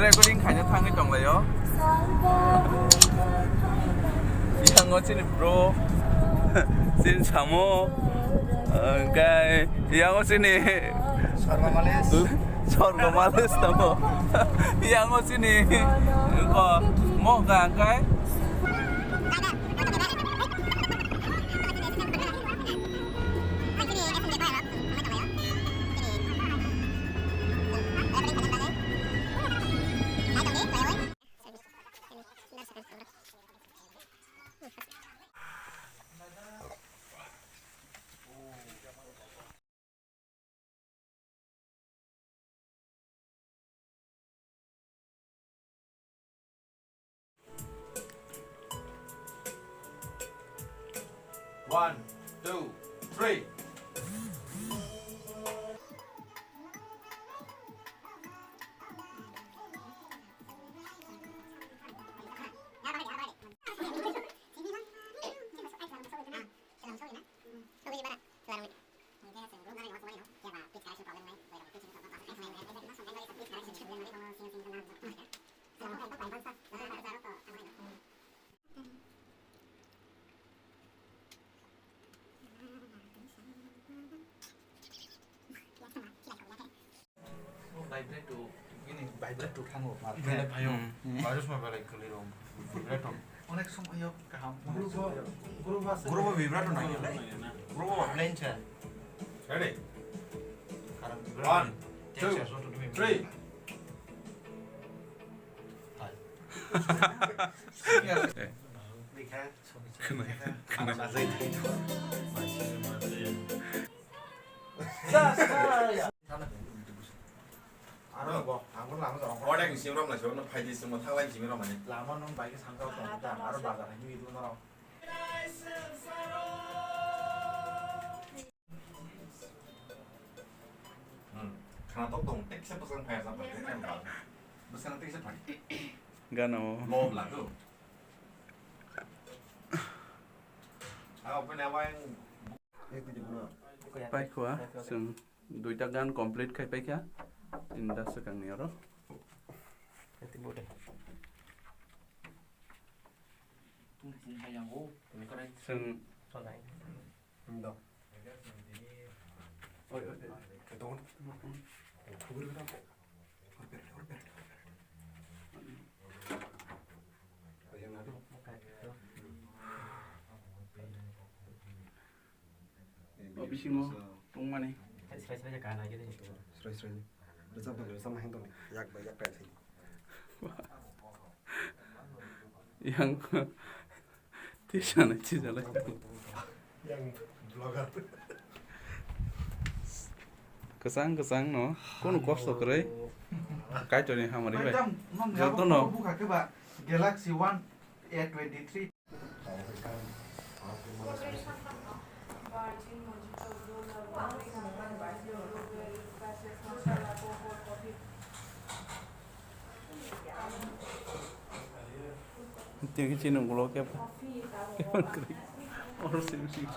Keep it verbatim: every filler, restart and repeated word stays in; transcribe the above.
Recording khaina thangwi tonglaio. Yang o chini bro, chini samo, hwnkhe yang o chini Sorgo Males. Sorgo Males tamo. Yang o chini ko mo ka hwnkhe. One, two, three. Vibrate to, bini vibrate to thango. Belai phaio. Hmm. Virus ma belai kwlwi rw. Vibrate to. Onek somoyo kaham. Group o, group o vibrate to nangya le. Group o plain cha. Ready? Karon vibrate. One, two, three. Hai. Khna, khna. Aro bo, ang bo lama jora. Order ni sim rom na sim no phai di sim thanglai sim rom mani. Lama nung bai ke sangkao tong ta, aro bazar ni itu norok. Hmm. Khana tok tong, tek se pasang phai sa, tek se phai. Bwskang tek se phai. Gana o. Lom la tu. Ako pun awai. Paikha, chwng duita gan complete khai paikha. Inda swkangni oro. Chwng O bisingo tongmani. Srai srai ka na gede. Srai srai. Rwchap dong, rwchap ma hang dong. Yak bai yak pai thai. Yang tisana tisala. Yang vlogger. Kwchang kwchang no, kono kosto kwrwi. Kaitorni hamari bai. Joto no. Bukha khe ba Galaxy One A twenty-three. Tiang chini ulo khe khe man kwrwi. Oro sini sini.